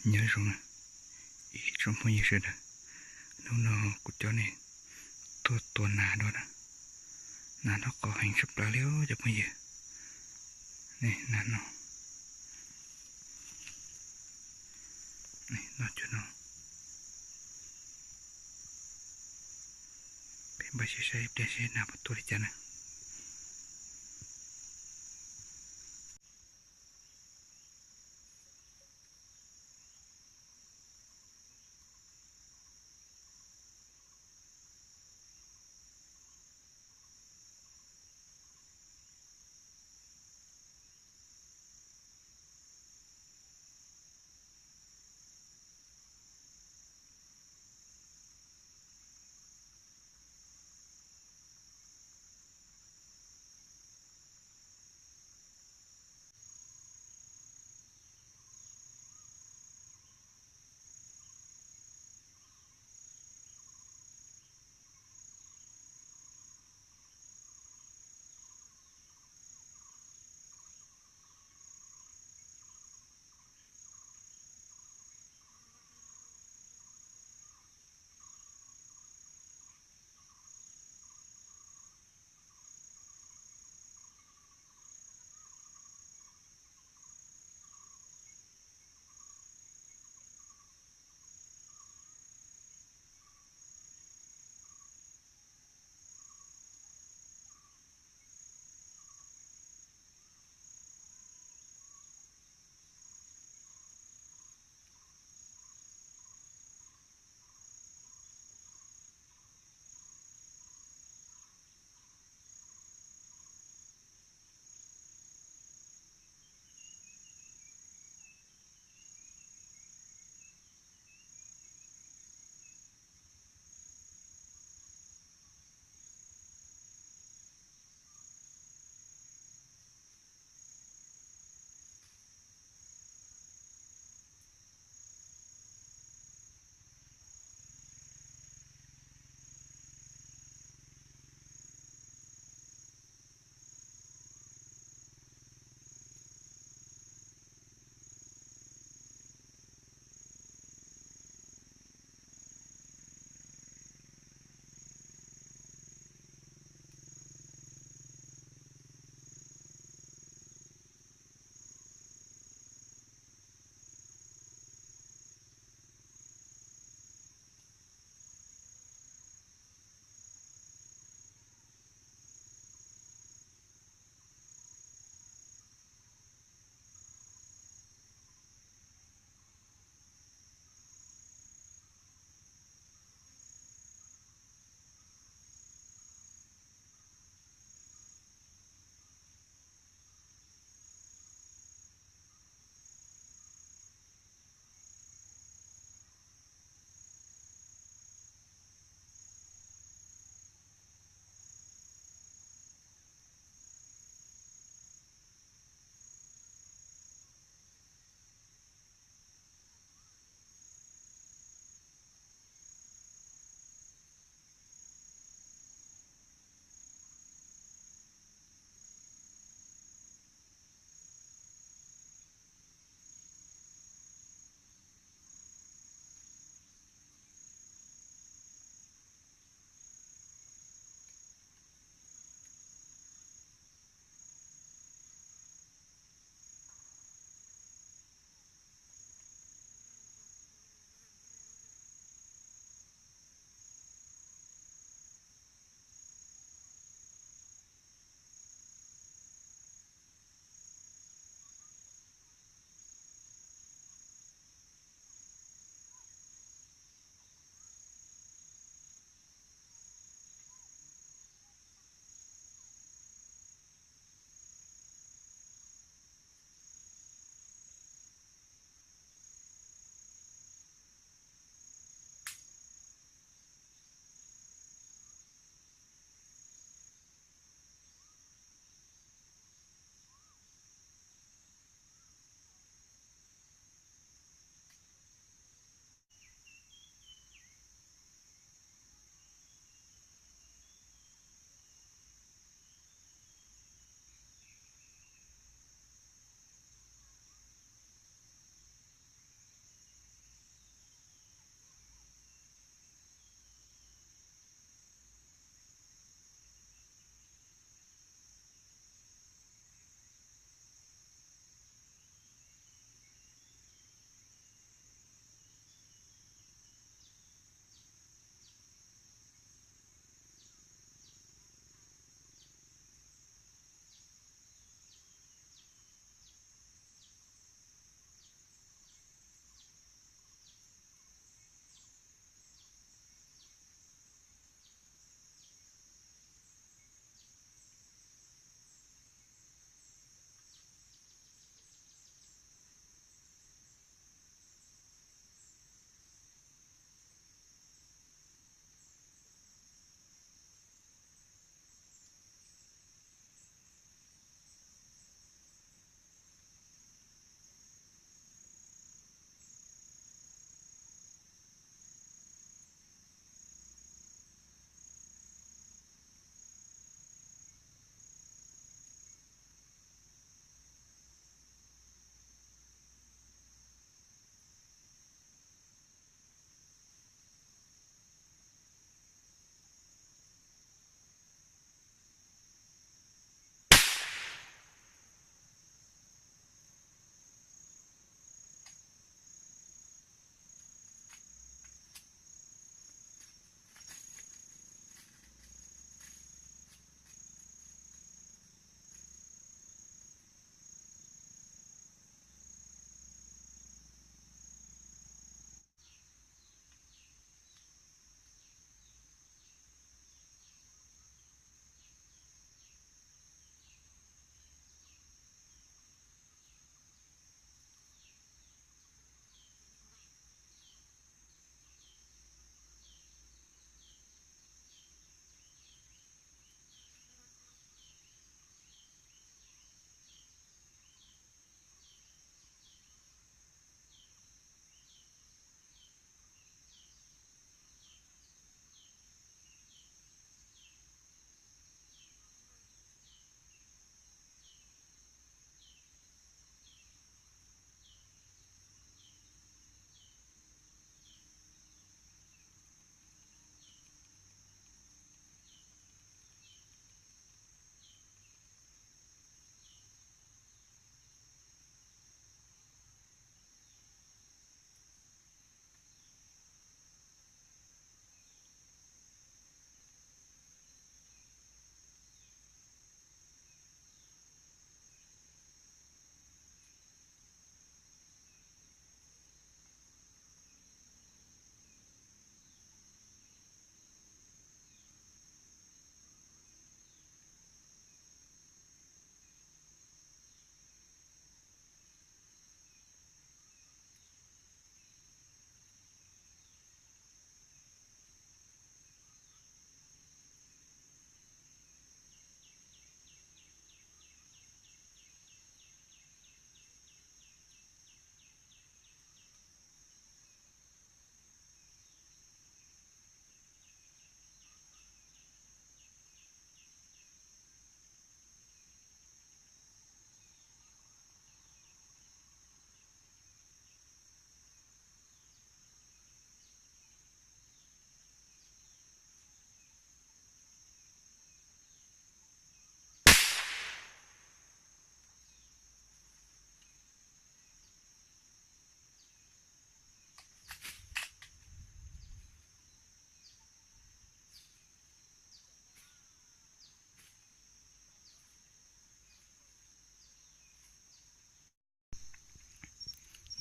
Nyob zoo na ib tsoom phooj ywg sawv daws, hnub no kuv coj nej tuaj tua nas dua na. Nas no qos heev tshaj plaws li os cov phooj ywg. Nas no, no cov no, peb npaj siab saib ib pliag seb nas puas tuaj li cas na.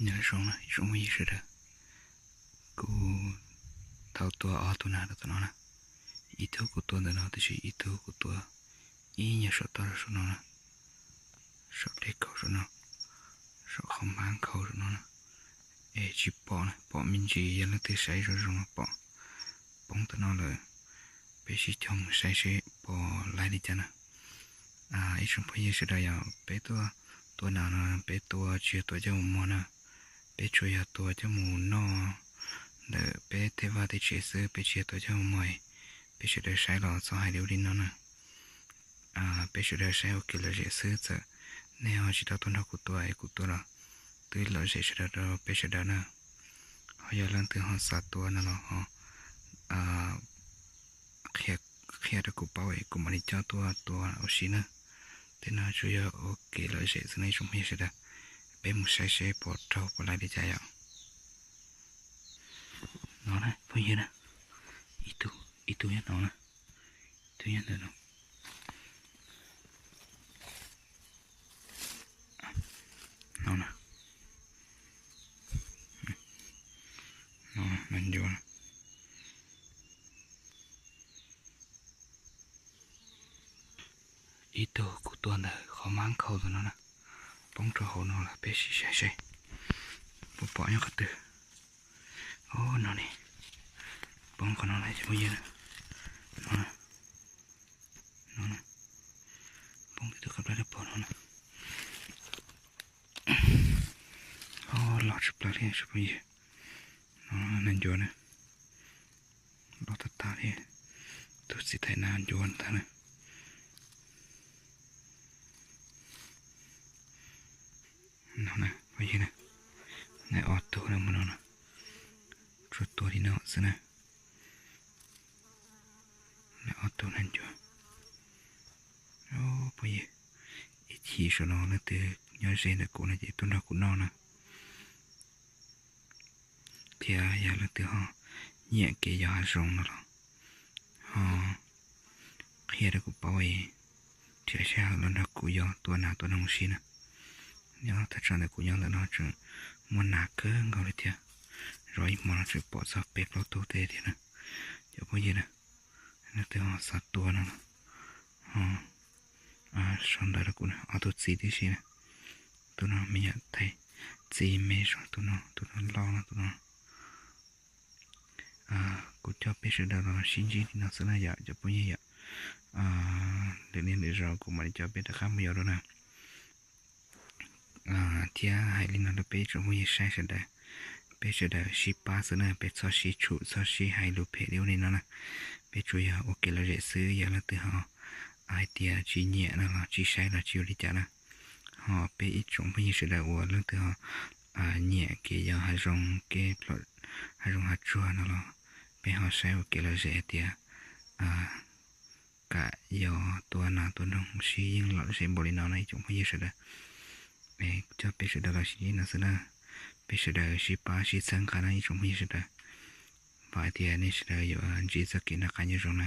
Nyob zoo na ib tsoom phooj ywg sawv daws, kuv tau tua ob tug nas rau tom no na. Ib tug kuv tua ntawm no, tab sis ib tug kuv tua ib nyuag saum toj saum no na, saum dej kaus saum no, saum qhov mab nkhaus saum no na. Es tsis pom na, pom me ntsis yog leej twg saib zoo zoo no pom poob tom no lawm, peb sib cog mus saib seb pom laib li cas na. Ib tsoom phooj ywg sawv daws, yog peb tuaj tua nas no peb tua tsis yog tua coj mus muag na, peb tsuas yog tua coj mus noj ntawm peb tej vaj tej tsev xwb, peb tsis yog tua coj mus muag. Peb sawv daws saib los txhob hais li ub li no na. Peb sawv daws saib ua kev lom zem xwb, txawm nej ho tsis tau tuaj nrog kuv tua es kuv tua los twb lom zem sawv daws rau peb sawv daws na. Ho yog leej twg ho xav tua no los ho qhia rau kuv paub es kuv mam li coj tuaj tua ua si na. Tej no tsuas yog ua kev lom zem xwb na ib tsoom phooj ywg sawv daws. Peb mus saib seb pom raug pom laib li cas yom. No na phooj ywg na, ib tug nyob no na, ib tug nyob ntawm no. No na, no na, nas ncuav. Ib tug kuv tua ntawm qhov mab nkhaus ntawm no na, poob rau hauv no lawm, peb sim saib seb puas pom nyob qhov twg. Ob, no ne, poob qhov no lawm cov phooj ywg na. No na, no na, poob twb tug qab plab dawb paug no na. Ob, loj tshaj plaws li tsoom phooj ywg. No nas ncuav na, loj tag tag li, tus txiv thais nas ncuav ntag na. No na phooj ywg na, lawv ob tug na, mus no na, tsuas tua li no xwb na. Lawv ob tug nas ncuav. Phooj ywg, ib chim saum no leej twg nyob ze ntawm kuv no ces tuaj nrog kuv noj na. Thiab yog leej twg ho nyiam kev yos hav zoov no los ho qhia rau kuv paub es nrhiav sij hawm los nrog kuv yos tua nas tua noog ua si na. Nyob thaj tsam ntawm kuv nyob ntawm no tseem muaj nas kawg nkaus li thiab. Zov ib hmo no tseem pom txog peb plaub tug tej thiab na. Cov phooj ywg na, leej twg ho xav tua no los ho sau ntawv rau kuv na, ob tug txiv tib si na. Tus no me nyuam thaij txiv me zog, tus no, tus no loj no, tus no. Kuv coj peb sawv daws los sib ntsib li no xwb na yom cov phooj ywg yom. Lwm niaj lwm zaus kuv mam li coj peb rov qab mus yos dua na. Thiab hais li no rau peb tsoom phooj ywg saib sawv daws, peb sawv daws sib pab xwb na, peb txhob sib tshum txhob sib hais lus phem li ub li no na. Peb tsuas yog ua kev lom zem xwb, yog leej twg ho hais tias tsis nyiam no los tsis saib los tsis ua li cas na. Ho peb ib tsoom phooj ywg sawv daws uas leej twg ho nyiam kev yos hav zoov, kev hav zoov hav tsuag no los peb ho saib ua kev lom zem hais tias kam yos tua nas tua noog ua si yeej lom zem npaum li no na ib tsoom phooj ywg sawv daws. Coj peb sawv daws los sib ntsib no xwb na, peb sawv daws sib pab sib txhawb nqa na ib tsoom phooj ywg sawv daws. Vam hais tias nej sawv daws yuav ntsib txoj kev noj qab nyob zoo na.